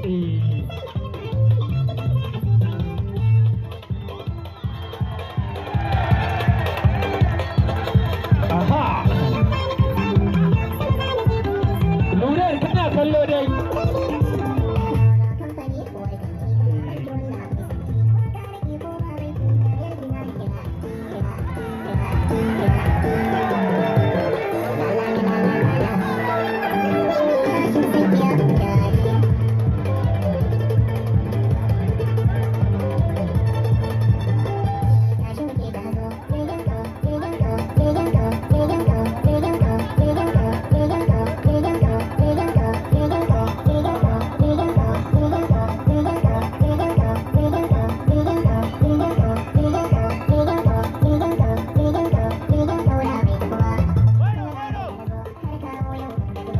Eh. Aha. Lurar kana kallo dai.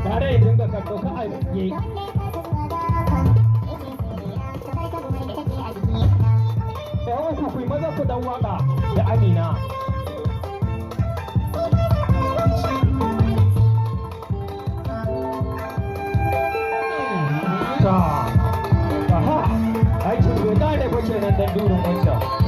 Tare ya dinga kallo ka a yi. Yan uku, ku yi maza ku dan waka da Amina. Ta. Aha. Aikin bai kare ba kenan dan durin wancan.